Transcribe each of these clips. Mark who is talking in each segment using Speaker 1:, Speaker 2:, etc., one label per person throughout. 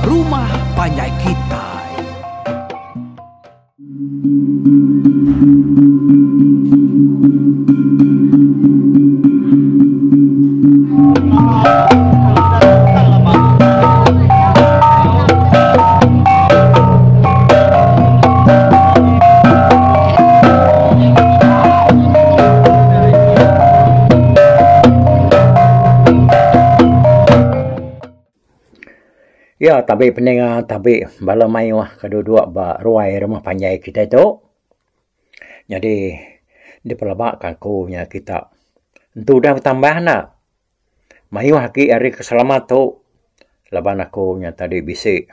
Speaker 1: Rumah Panjai Kitai.
Speaker 2: Iya tabi peninga tabi bala mayuh ke duduk ba ruai rumah panjai kitai tu. Nyadi dipelaba ka aku nya kita entu udah betambah ne mayuh agi ari ke selama tu laban aku nya tadi bisi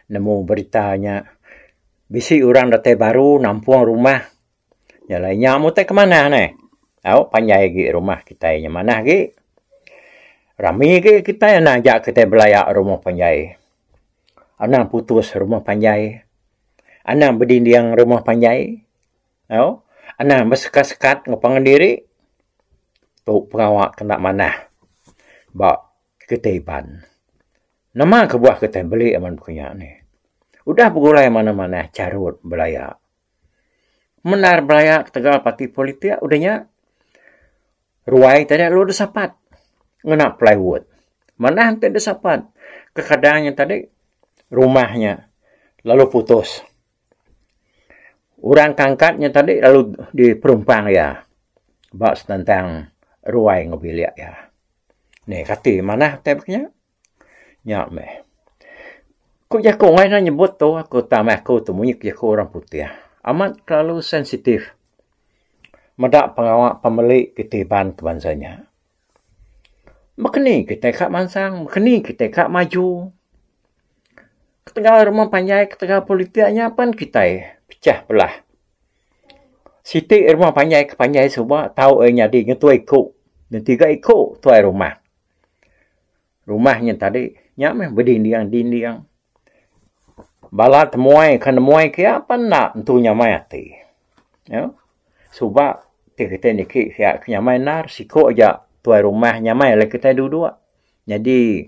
Speaker 2: nemu berita nya bisi orang datai baru nampung rumah. Nya alai nya mung tai ke manah neh. Tau panjai agi rumah kitai nya manah agi. Rami agi kitai anang aja kitai belaya rumah panjai. Anang putus rumah panjai. Anang bedinding rumah panjai. Tau anang besekat-sekat enggau pangan diri. Tu pengawa ke enda manah ba kitai Iban. Nama kebuah kitai beli aman ku nya nih. Udah begulai manah-manah charut belaya. Mendar belaya ketegal parti politik udah nya ruai tadi lalu deh sapat ngena plywood. Manah enti deh sapat kekadang nya tadi rumah nya lalu putus. Orang ke angkat nya tadi lalu diperumpang iya ba senentang ruai enggau bilik iya. Nih kati manah utai baka nya. Nya meh. Ku jaku ngai ne nyebut tu aku tang meh aku tu munyi ku jaku orang putih. Amat kelalu sensitif meda pengawa pemeli kitai Iban ke bansa nya. Baka ni kitai ka mansang, baka ni kitai ka maju. Ketegal rumah panjai ketegal politik nya pan kitai pecah belah. Siti rumah panjai ke panjai suba tau iya nyadi ngetua iku, ngetiga iku tuai rumah. Rumah nya tadi nya meh bedinding dinding. Bala temuai ke nemuai kiya pan enda entu nyamai ati. Au suba ti kitai niki kiya ke nyamai endar siko aja tuai rumah nyamai alai kitai duduk. Nyadi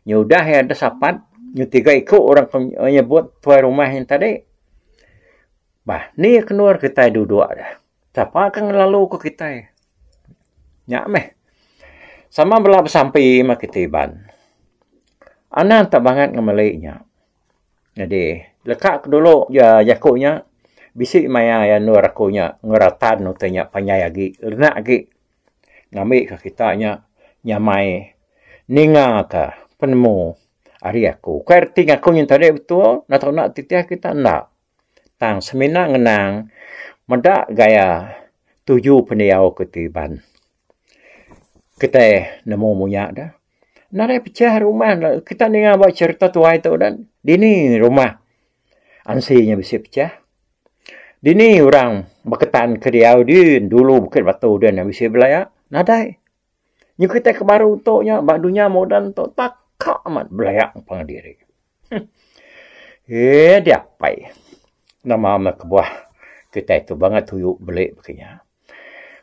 Speaker 2: nyudah iya deh sapat nyu tiga iku orang ke nyebut tuai rumah nya tadi bah ni ke endur kitai duduk deh. Sapa ke ngelalu ke kitai. Nya meh. Sama bela besampi meh kitai Iban. Anang tak bangat ngemeli nya. Nyadi leka ke dulu ja jaku nya bisi maya iya endur aku nya ngeratan utai nya panjai agi lenak agi ngambi ka kita nya nyamai ninga ka penemu ari aku. Ukai reti ngaku nya tadi betul enda tau enda titih kita enda. Tang semina ngenang meda gaya tuju pendiau ke ti Iban. Kitai nemu munya da. Nadai pecah rumah kita ninga ba cherita tuai tu dan dini rumah ansi nya bisi pecah. Dini orang beketan ke diau din dulu Bukit Batu din bisi belaya nadai. Nyau kitai ke baru tu nya ba dunya moden tu taka amat belaya pangan diri. Eee diapai nama meh kebuah kitai tu bangat tuyu beli baka nya.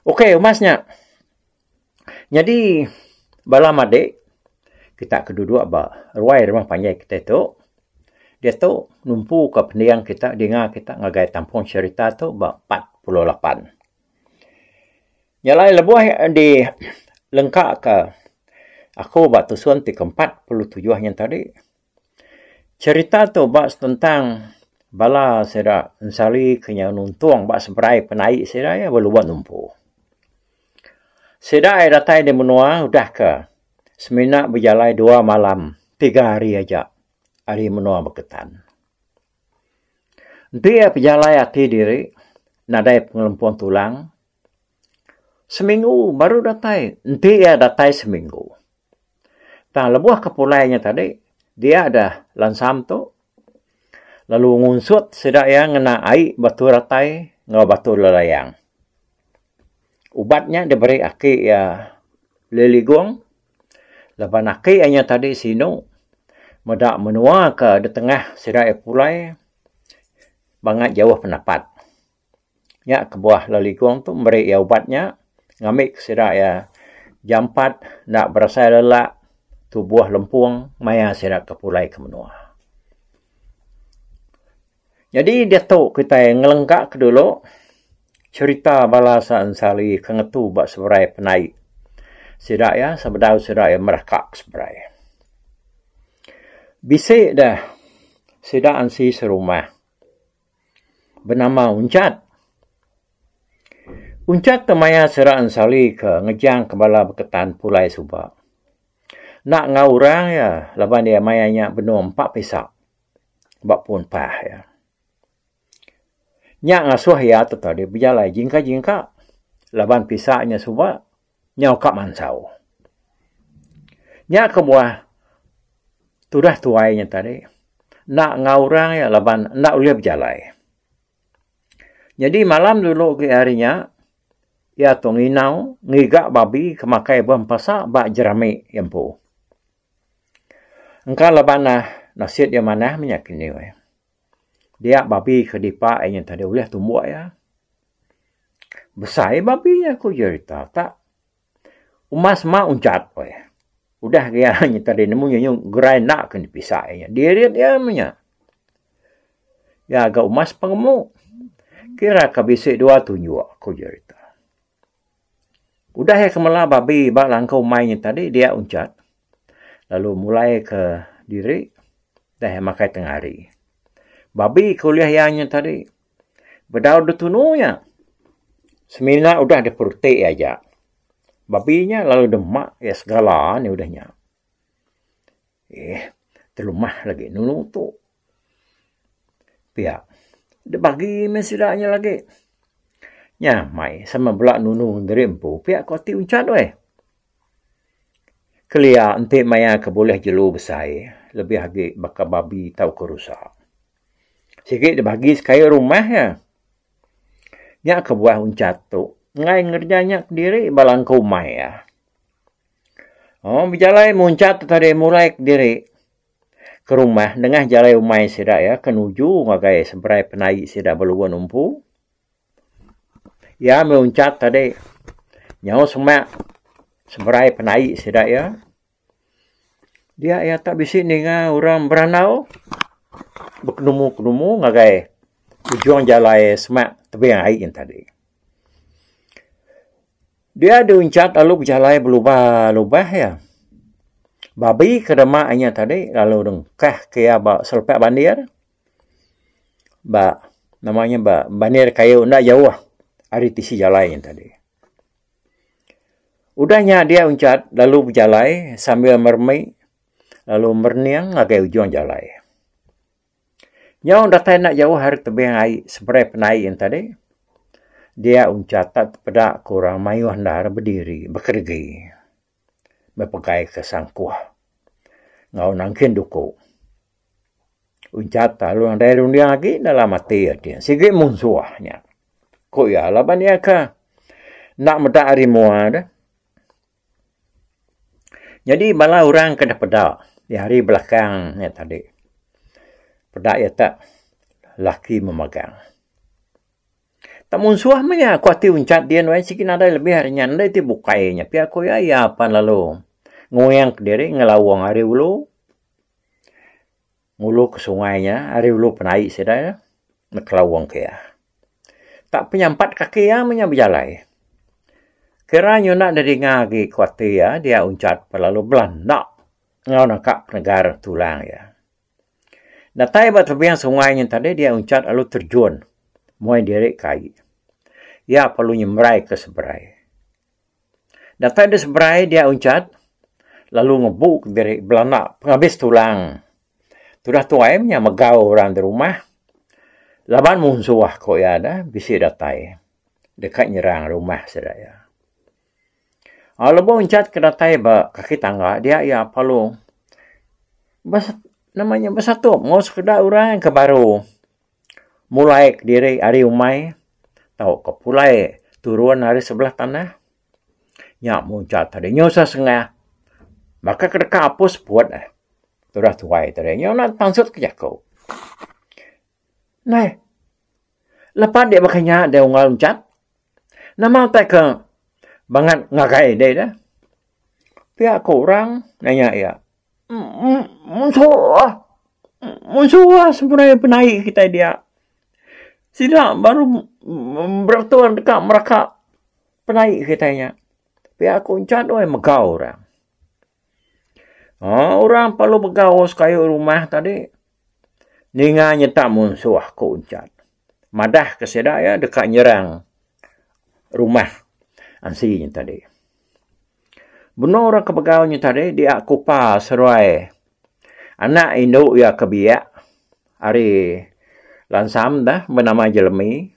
Speaker 2: Ok umas nya nyadi bala madik kita ke duduk ba ruai rumah panjai kitai tu diatu numpu ka pending kita dinga kita ngagai tampung cherita tu ba 48. Nya alai lebuh di lengka ka aku ba tusun ti ke 47 nyen tadi cherita tu ba tentang bala sida ensali ke nyau nuntung ba seberai penaik sida iya ba Lubok Numpu. Sida iya datai di menua udah ke semina bejalai dua malam tiga hari aja ari menua Beketan. Enti iya pejalai ati diri nadai pengelempung tulang seminggu baru datai enti iya datai seminggu. Tang lebuh ke pulai nya tadi dia deh lansam tu lalu ngunsut sida iya ngena ai batu ratai enggau batu lelayang. Ubat nya diberi aki iya Leligung laban aki iya nya tadi sinu meda menua ke ditengah sida iya pulai bangat jauh penapat. Nya kebuah Leligung tu meri iya ubat nya ngambi ke sida iya jampat enda berasai lelak tubuh lempung maya sida ke pulai ke menua. Nyadi diatu kitai ngelengka ke dulu cherita bala sa ensali ke ngetu ba seberai penai sida iya sebedau sida iya meraka ke seberai. Bisi deh sida ansi serumah benama Unchat. Unchat tu maya sida ensali ke ngejang ke bala beketan pulai suba. Enda enggau orang iya laban iya maya nya benung empa pisa. Ba pun pah iya. Nya ngasuh iya tu tadi bejalai jingka-jingka laban pisa nya suba nyau ka mansau. Nya kebuah tudah tuai nya tadi enda enggau orang iya laban enda ulih bejalai. Nyadi malam dulu agi hari nya iya tu nginau ngiga babi ke makai bah empasa ba jerami iya empu. Engka laban ne nasit iya manah meh nya kini weh. Dia babi ke dipa iya nya tadi ulih tumbuk iya. Besai babi nya ku jerita tak umas ma unchat weh. Udah ga iya nya tadi nemu nya gerai enda ke dipisa iya nya. Dirit iya meh nya. Iya ga umas pengemu. Kira ka bisi dua tunjuk ku jerita. Udah iya ke mela babi ba langkau umai nya tadi dia unchat lalu mulai ke diri deh iya makai tengah hari. Babi ke ulih iya nya tadi bedau deh tunu nya semina udah deh peruti aja. Babi nya lalu demak iya segala ne udah nya. Eh telumah lagi nunu tu. Pia dibagi meh sida nya lagi. Nya mai sama bela nunu diri empu pia ku ati unchat weh. Kelia enti maya ke bulih jelu besai lebih agi baka babi tauka rusa. Sigi dibagi sekayu rumah iya. Nya kebuah unchat tu enggai ngereja nya kediri bala engku umai iya. Oh bejalai munchat tu tadi mulai kediri. Ke rumah nengah jalai umai sida iya ke nuju ngagai seberai penaik sida beluen empu. Iya meh unchat tadi nyau semak seberai penaik sida iya. Dia iya tak bisi ninga orang berandau bekenumu-kenumu ngagai ujung jalai semak tebing ai tadi. Dia diunchat lalu bejalai belubah-lubah iya. Babi ke dema inya tadi lalu dengkah ke iya ba selepak bandir ba nama nya ba bandir kayu enda jauh ari tisi jalai nya tadi. Udah nya dia unchat lalu bejalai sambil meremi lalu merening ngagai ujung jalai. Nyau datai enda jauh ari tebing ai seberai penai yen tadi dia uncha tak tepeda ke orang mayuh endar bediri bekeregi bepegai ke sangkuh enggau nangkin duku. Uncha lalu nadai runding agi dalam ati iya sigi munsuh nya ku iya laban iya ke enda meda ari mua deh. Nyadi bala orang ke dep peda di hari belakang nya tadi peda iya te laki memagang. Tak munsuh meh iya ku ati unchat din weh sigi nadai lebih ari nya enda ti bukai nya pia ku iya iya pan lalu nguing kediri ngelawang ari ulu ngulu ke sungai nya ari ulu penai sida iya ngelawang ke iya. Tak penyampat kaki iya meh nya bejalai. Kira nyunak ne dinga agi ku ati iya dia unchat lalu belanda enggau naka penegar tulang iya. Datai ba tebing sungai nya tadi dia unchat lalu terjun muai diri ke ai. Iya perlu nyemerai ke seberai. Datai da seberai dia unchat lalu ngebu diri belanda pengabis tulang. Tudah tuai meh nya megau orang da rumah laban munsuh ku iya da bisi datai deka nyerang rumah sida iya. Aaa lebuh unchat ke datai ba kaki tangga dia iya perlu bes nama nya besatup enggau sekeda orang ke baru mulai kediri ari umai tauka pulai turun ari sebelah tanah nya munca tadi nyau sengah baka ke deka apus put eh tudah tuai tadi nyau nak pansut ke jaku. Nai lepa dek baka nya deh unggal unchat nama utai ke bangat ngagai deh deh pia ku orang nanya iya. Munsuh munsuh sebenarnya penaik kitai dia. Sida baru beratur deka meraka penaik kitai nya. Pia ku Uncat weh megau orang. Aaa orang perlu begau sekayu rumah tadi ninga nyeta munsuh ku Uncat. Madah ke sida iya deka nyerang rumah ansi nya tadi. Benung orang ke begau nya tadi dia kupa seruai anak indu iya ke biak ari Lansam da benama Jelemi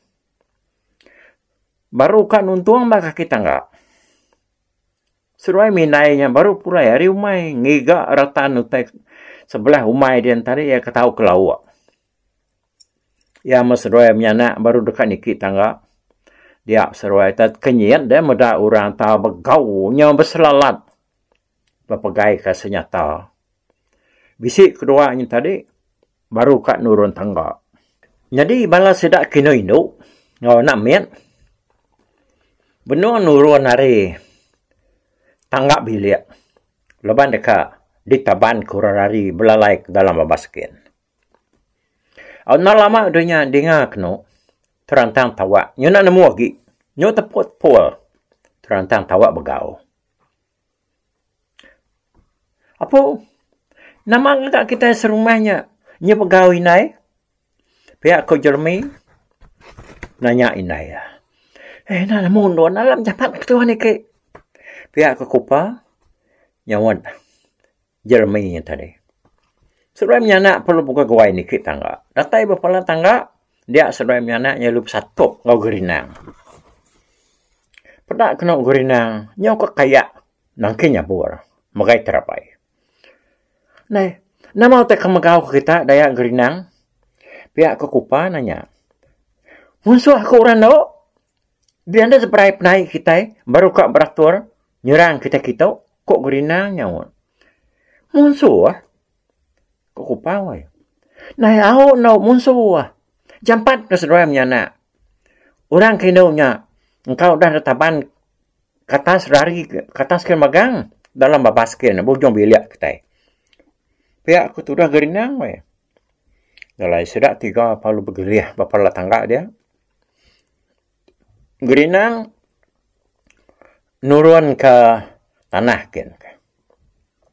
Speaker 2: baru ka nuntung ba kaki tangga. Seruai mindai nya baru pulai ari umai ngiga retan utai sebelah umai dian tadi iya ke tau ke lauk. Iya meh seduai menyanak baru deka niki tangga dia seduai tekenyit deh meda orang tau begau nyau beselalat bepegai ka senyata. Bisi kedua nya tadi baru ka nurun tangga. Nyadi bala sida ke indu indu enggau anak mit benung nurun ari tangga bilik laban deka ditaban ke orang ari belalai ke dalam babas gin. Enda lama udah nya dinga kenu terantang tawak nyau enda nemu agi nyau tepul-tepul terantang tawak begau. Apu nama ngaga kitai serumah nya nya begau indai pia ku Jeremy nanya indai iya. Eh enda nemu endur alam japat ketuah niki pia ku kupa nyaut Jeremy nya tadi. Seduai menyanak perlu buka guai niki tangga. Datai ba pala tangga dia seduai menyanak nya lalu besatup enggau gerinang. Peda kenu gerinang nyau ka kayak nangki nyabur megai terabai. Neh nama utai ke megau ke kita daya gerinang pia ko kupa nanya. Munsuh aku orang endo dia enda seberai penaik kitai baru ka beratur nyerang kitai kitu ko gerinang nyaut. Munsuh ko kupa weh. Nai au endo munsuh jampat ke seduai menyanak. Orang ke indu nya engka udah ditaban ke atas rari ke atas ke magang dalam babas ke ba ujung bilik kitai. Pia ku tudah gerinang meh. Alai sida tiga perlu begelih ba pala tangga dia. Gerinang nurun ke tanah kin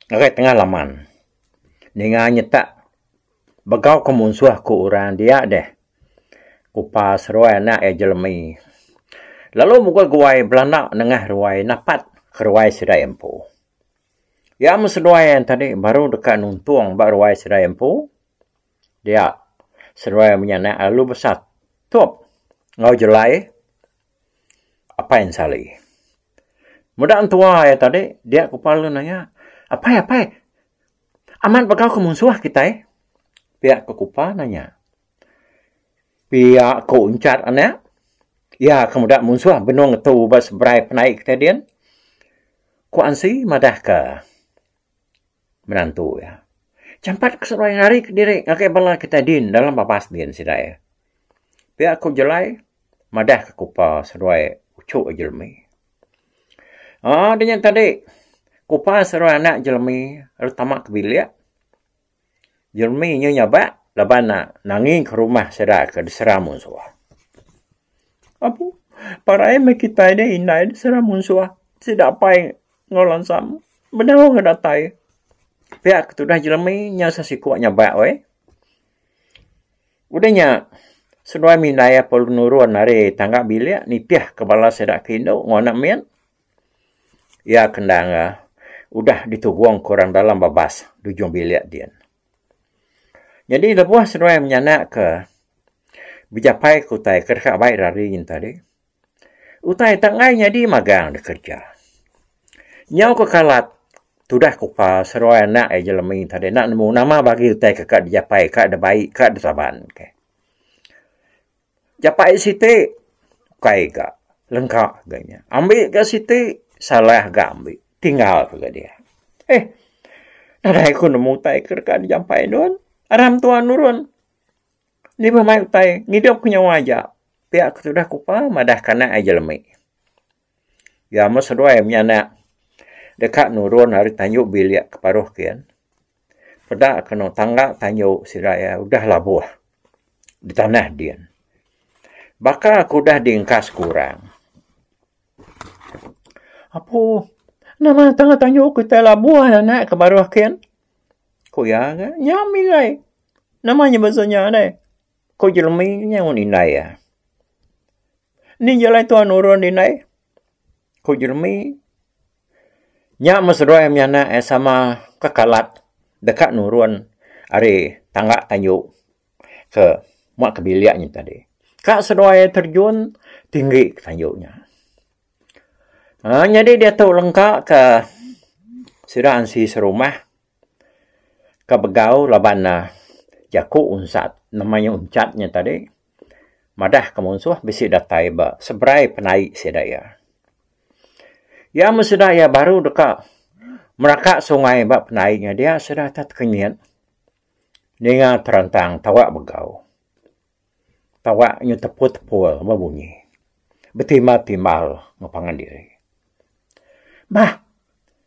Speaker 2: ngagai tengah laman ninga nyetak begau ke munsuh ku orang dia deh. Kupa seruai anak iya Jelemi. Lalu muka guai belanda nengah ruai napat ke ruai sida iya empu. Iya meh seduai iya tadi baru deka nuntung ba ruai sida iya empu dia seduai menyanak lalu besatup enggau jelai apai Ensali. Meda entua iya tadi dia kupa lalu nanya apai apai amat begau ke munsuh kitai pia ke kupa nanya. Pia ku Uncat anak, iya ke meda munsuh benung ngetu ba seberai penaik kitai din. Ku Ansi madahka menantu iya. Jampat ke seduai ngari kediri ngagai bala kitai din dalam babas din sida iya. Pia ku Jelai madahka kupa seduai uchu Jelemi. Aaa dinya tadi kupa seduai anak Jelemi lalu tama ke bilik. Jeremy nya nyabak laban ne nangi ke rumah sida ke diserang munsuh. Apu parai meh kitai deh indai diserang munsuh sida apai enggau lansam bedau ga datai. Pia ke tudah Jeremy nya sesiku nyabak weh. Udah nya seduai mindai perlu nurun ari tangga bilik nitih ke bala sida ke indu enggau anak mit. Iya ke endang udah ditugungka orang dalam babas di ujung bilik din. Nyadi lebuh seduai menyanak ke bejapai ke utai ke deka bai rari nyin tadi, utai tak enggai nyadi magang dikereja. Nyau ke kalat tudah kupa seduai anak iya jelemi tadi enda nemu nama bagi utai ke ka dijapai ka dibai ka ditaban ke. Japai siti ukai ga lengka ga nya. Ambi ga siti salah ga ambi tinggal ga dia. Eh nadai ku nemu utai ke deka dijampai nun. Aram tuan nurun nibah mai utai ngidup ke nyawa aja pia ke tudah kupa madah ke anak aja lemi. Iya meh seduai menyanak deka nurun ari tanju bilik ke baruh kian. Peda kenu tangga tanju sida iya udah labuh di tanah din. Baka ke udah diengkas ke orang. Apu, nama tengah tanju kitai labuh anak ke baruh kin? Ku iya ga, nya mih ai. Nama nya basa nya deh? Ku Jelemi nyaut indai iya. Ni jalai tuan nurun indai? Ku Jeremy. Nya meh seduai menyanak iya sama kekalat deka nurun ari tangga tanju ke muak ke bilik nya tadi. Ka seduai iya terjun tinggi ke tanju nya. Aaa nyadi diatu lengka ke sida ansi serumah ke begau laban ne jaku unsat nama nya unchat nya tadi madah ke munsuh bisi datai ba seberai penaik sida iya. Iya meh sida iya baru deka meraka sungai ba penaik nya dia sida te tekenyit ninga terantang tawa begau. Tawa nyu tepul-tepul bebunyi betimbal-timbal enggau pangan diri. Bah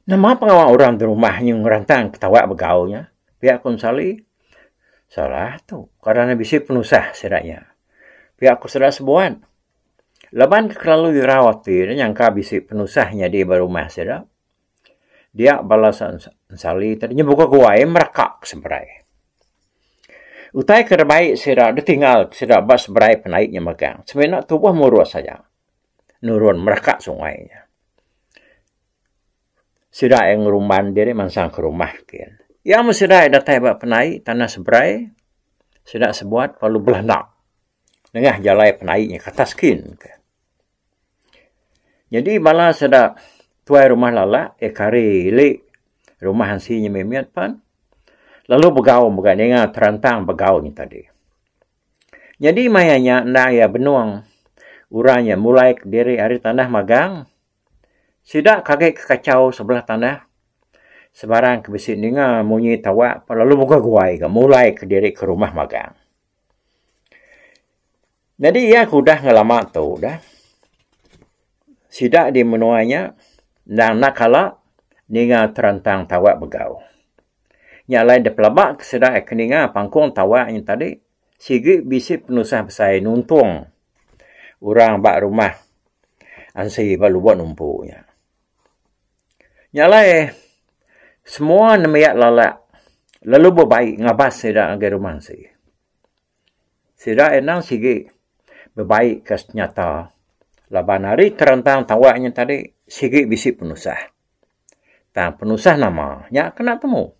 Speaker 2: nama pengawa orang da rumah nyu ngerantang ketawa begau nya pia ku Sali. Salah tu kada ne bisi penusah sida nya. Pia ku sida sebuat. Laban ke kelalu irau ati ne nyangka bisi penusah nyadi ba rumah sida. Dia bala Sali tadi nyebuka guai meraka ke seberai. Utai ke dibai sida ditinggal sida ba seberai penaik nya megang semina tubuh murus aja nurun meraka sungai nya. Sida iya ngerumban diri mansang ke rumah kin. Iya meh sida iya datai ba penai tanah seberai sida sebuat lalu belanda nengah jalai penai nya ke atas kin. Nyadi bala sida tuai rumah lalak iya kari ili rumah ansi nya mimit pan lalu begau mega ninga terantang begau nya tadi. Nyadi maya nya endang iya benung orang nya mulai kediri ari tanah magang. Sida ke agi ke kachau sebelah tanah sebarang ke bisi ninga munyi tawa pa lalu bukai guai ga mulai kediri ke rumah magang. Nyadi iya ke udah ngelama tu dah sida di menua nya endang enda kala ninga terantang tawa begau. Nya alai dipelaba ke sida ke ninga pangkung tawa nya tadi sigi bisi penusah besai nuntung orang ba rumah ansi ba lubok numpu nya. Nya alai semua nembiak lalak lalu bebai ngabas sida ngagai rumah ansi. Sida endang sigi bebai ke senyata laban ari terantang tawa nya tadi sigi bisi penusah. Tang penusah nama nya kena temu.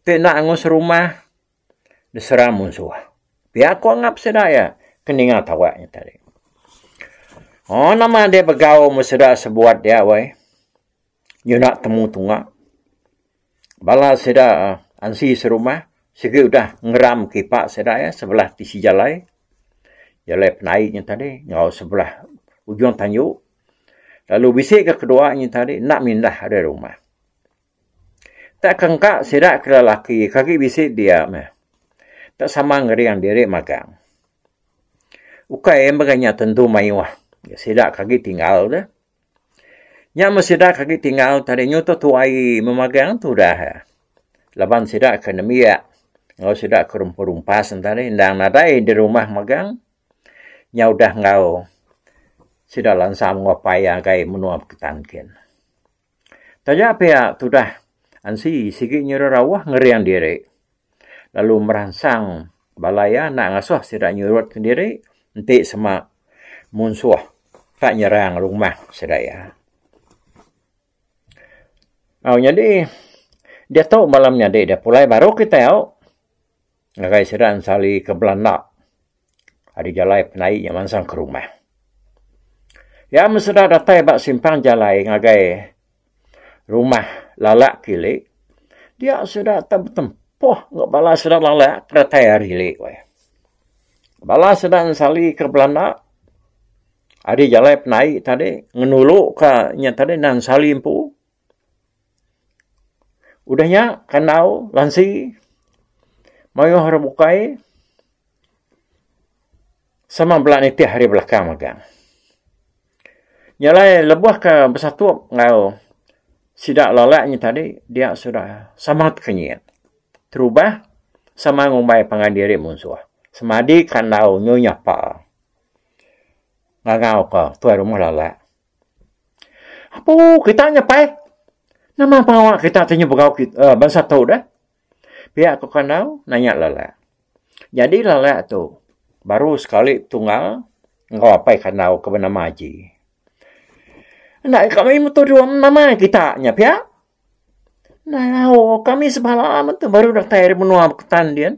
Speaker 2: Ti enda angus rumah diserang munsuh. Pia ku angap sida iya ke ninga tawa nya tadi. Oh nama deh begau meh sida sebuat dia weh. Nyuna temu tunga. Bala sida ansi serumah sigi udah ngeram kipa sida iya sebelah tisi jalai. Jalai penai nya tadi enggau sebelah ujung tanju. Lalu bisi ke kedua nya tadi enda mindah ari rumah. Tak kengka sida ke lelaki ke agi bisi dia meh. Tak sama ngering diri magang. Ukai mega nya tentu mayuh sida ke agi tinggal deh. Nya meh sida ke agi tinggal tadi nyuto tuai memagang tudah laban sida ke nembiak enggau sida ke rumpas tadi endang nadai di rumah magang nya udah enggau sida lansam enggau apai ngagai menua Beketan kin. Taja pia tudah ansi sigi nyuruh rauh ngering diri lalu meransang bala iya enda ngasuh sida nyurut kediri enti sema munsuh ka nyerang rumah sida iya. Au nyadi diatu bala menyadi da pulai baru kitai au ngagai sida ensali ke belanda ari jalai penai nya mansang ke rumah. Iya meh sida datai ba simpang jalai ngagai rumah lalak ke ili dia sida te betempuh enggau bala sida lalak ke datai ari ili. Bala sida ensali ke belanda ari jalai penai tadi ngenulu ka nya tadi nan ensali empu. Udah nya kandau lansi mayuh orang bukai sama bela nitih ari belakang magang. Nya alai lebuh ke besatup enggau sida lalak nya tadi dia sudah sama tekenyit. Terubah sama ngumbai pangan diri munsuh. Semadi kandau nyu nyapa. Ngangauka tuai rumah Lalak. Apu kita nya pai. Nama pengawa kita ti nyau begau bansa tu deh. Pia ku Kandau nanya Lalak. Nyadi Lalak tu baru sekali betunggal enggau apai Kandau ke benama Aji. Enda kami metu dua nama kita nya pia. Nau kami sebala metu baru datai ari menua Beketan din.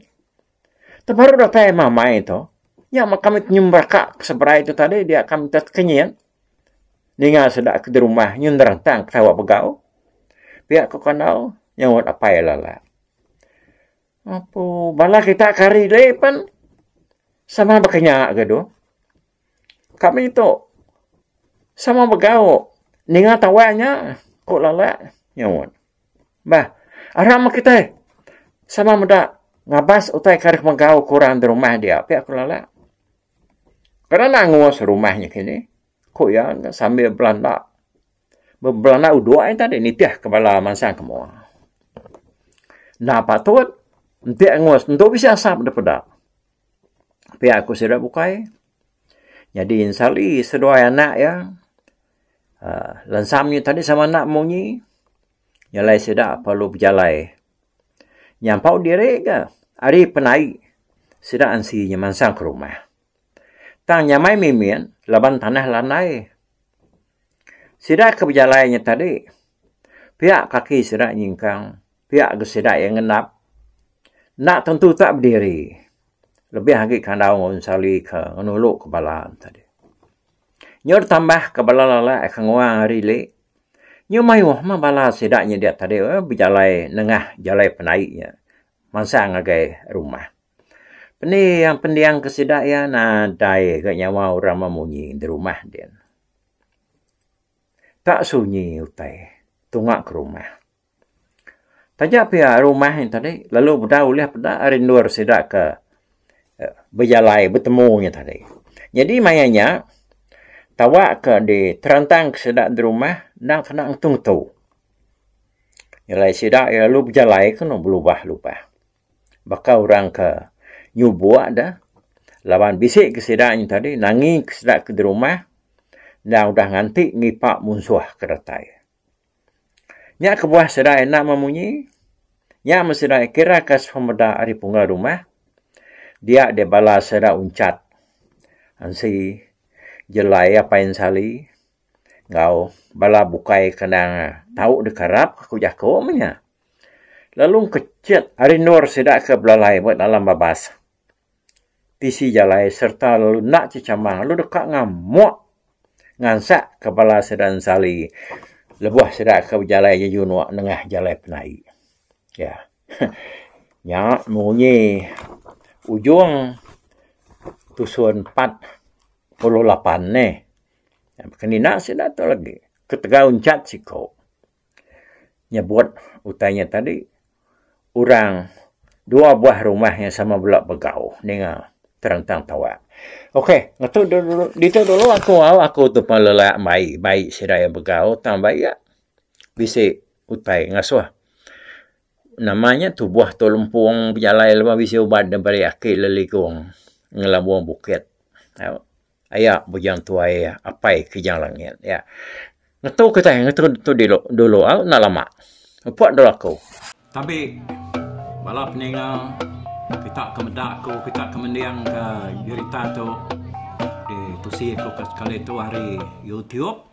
Speaker 2: Tebaru datai mamai tu, nya meh kami nyemberaka ke seberai tu tadi dia kami tekenyit ninga sida ke dirumah nyun nerentang ketawa begau. Pia ku kandau nyaut apai lala. Apu bala kita ke hari deh pen sama baka nya ga deh. Kami tu sama begau ninga tawai nya ku lala nyaut. Bah, aram meh kitai sama meda ngabas utai ke arih megau ke orang da rumah dia pia ku Lalak. Kada enda angus rumah nya kini, ku iya sambil belanda. Belanda udok iya tadi nitih ke bala mansang ke mua. Enda patut enti angus entu bisi asap da peda. Pia ku sida bukai. Nyadi ensali seduai anak iya uhh lensam nya tadi sama enda munyi. Nyelai sida perlu bejalai. Nyampau diri ga ari penai sida ansi nya mansang ke rumah. Tang nyamai mimit laban tanah landai. Sida ke bejalai nya tadi pia kaki sida nyingkang pia ga sida iya ngendap enda tentu tak bediri lebih agi kandau enggau ensali ke ngenulu ke bala ne tadi. Nyau ditambah ke bala lalai ke nguang ari ili Nyu mayuh meh bala sida nyedia tadi bejalai nengah jalai penai nya mansang ngagai rumah. Pending pending ke sida iya nadai ga nyawa orang memunyi di rumah din. Tak sunyi utai tunga ke rumah. Taja pia rumah nya tadi lalu bedau ulih peda ari endur sida ke bejalai betemu nya tadi. Nyadi maya nya tawa ke diterantang ke sida di rumah enda kena ngetu ngetu. Nyelai sida iya lalu bejalai ke anu belubah lubah. Baka orang ke nyubok da laban bisi ke sida nya tadi nangi ke sida ke di rumah enda udah nganti ngipa munsuh ke datai. Nya kebuah sida enda memunyi. Nya meh sida kira ka semeda ari pungga rumah dia deh bala sida unchat ansi jelai apai ensali enggau bala bukai ke endang tau dikarap ku jaku meh nya. Lalu engkechit ari endur sida ke belalai ba dalam babas tisi jalai sereta lalu enda chechamang lalu deka ngamuk ngansak ke bala sida ensali lebuh sida ke bejalai jejunuk nengah jalai penai. Ya. Nya munyi ujung tusun 48 neh. Kenina sida tu lagi ketegal unchat siko. Nyebut utai nya tadi orang dua buah rumah nya sama bela begau ninga terentang tawak. Ok ngetu dulu ditu dulu aku au aku tu pengelelak mai bai sida iya begau tang bai iya bisi utai ngasuh nama nya tubuh tu lempung bejalai lebuh bisi ubat da beri aki leligong ngelambung bukit. Aya Bujang Tuai Apai Kijang Langit iya. Ngetu kitai ngetu tu dilu dulu au enda lama. Upok dulu aku. Tabi bala peninga kita ke meda aku kita ke mending ke jerita tu ditusi aku ke sekali tu ari YouTube.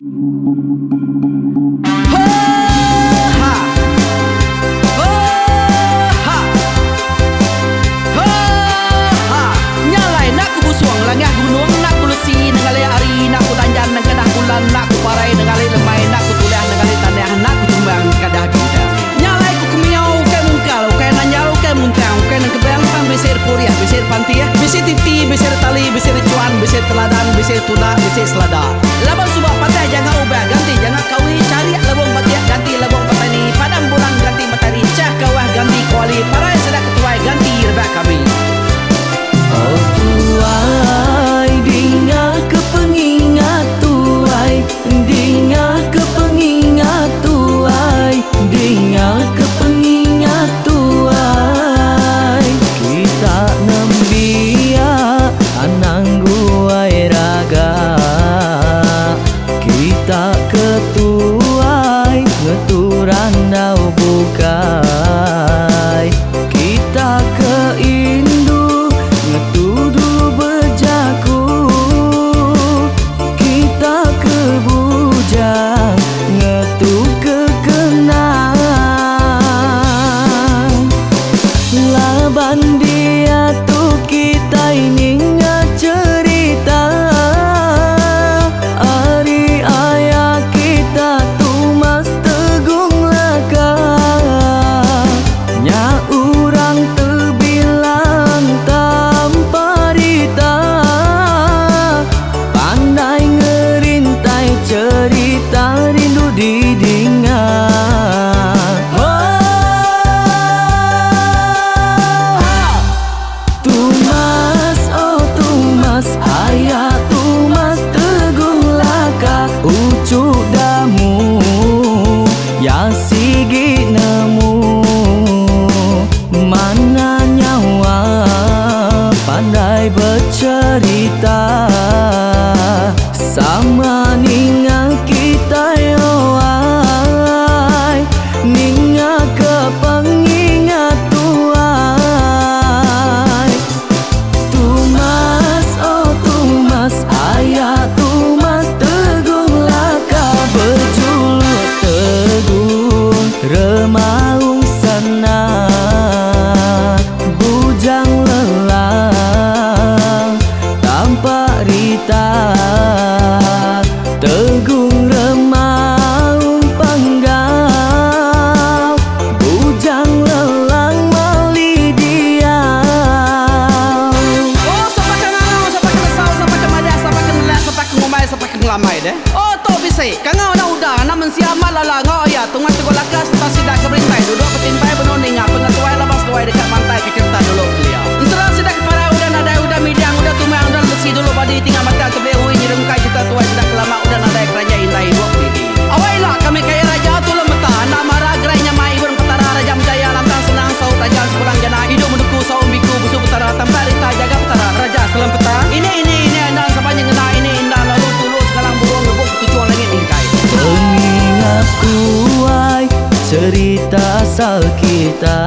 Speaker 1: Laban suba patah janga ubah ganti janga kawi charik lebong batik ganti lebong petani padam bulan ganti matari chah kawah ganti kuali parai sida ketuai ganti rebak kami.
Speaker 3: Oh tuai dinga ke pengingat tuai dinga ke pengingat tuai dinga ke pengingat tuai kita nembiak anang guai raga. Laban diatu kitai ninga cherita ari aya kita Tumas Tegung Laka. Nya orang tebilang tanpa rita, pandai ngerintai cherita rindu didinga. Tumas, oh Tumas, aya Tumas Tegung Laka, uchu damu ya sigi nemu. Mana nyawa pandai bercerita, sama ninga kita ai, ninga ke pengingat tuai. Tumas, oh Tumas, aya Tumas Tegung Laka, berjuluk Tegung Remaung Sana, bujang lelang tanpa rita. Tegung Remaung Panggau, bujang lelang mali diau.
Speaker 1: Oh, sapa ke ngangau, sapa ke nesau, sapa ke madah, sapa ke nelak, sapa ke ngumbai, sapa ke ngelamai deh. Oh, tu bisi. Kangau enda udah, enda mensia amat lala enggau iya Tungas Teguh Laka sereta sida ke berintai duduk betimpai benung ninga pengetuai laban seduai deka mantai ke cherita dulu kelia. Ensera sida ke parai udah nadai udah midang udah tumang udah lesi dulu badi tinggal matang tebeli ui nyerungkai cherita tuai sida ke lama udah nadai keranjai indai ibup didi. Awai ila kami kaya raja tulung meta enda mara gerai nyamai ibun petara raja menjaya lantang senang saut raja sepulang jana idup menuku saum biku busu petara tampak rita jaga petara raja selempeta ini ini ini endang sapa nyengena ini endang lalu tulu sengalang burung rebuk ketuchung langit mingkai.
Speaker 3: Pengingat kuai cerita asal kita.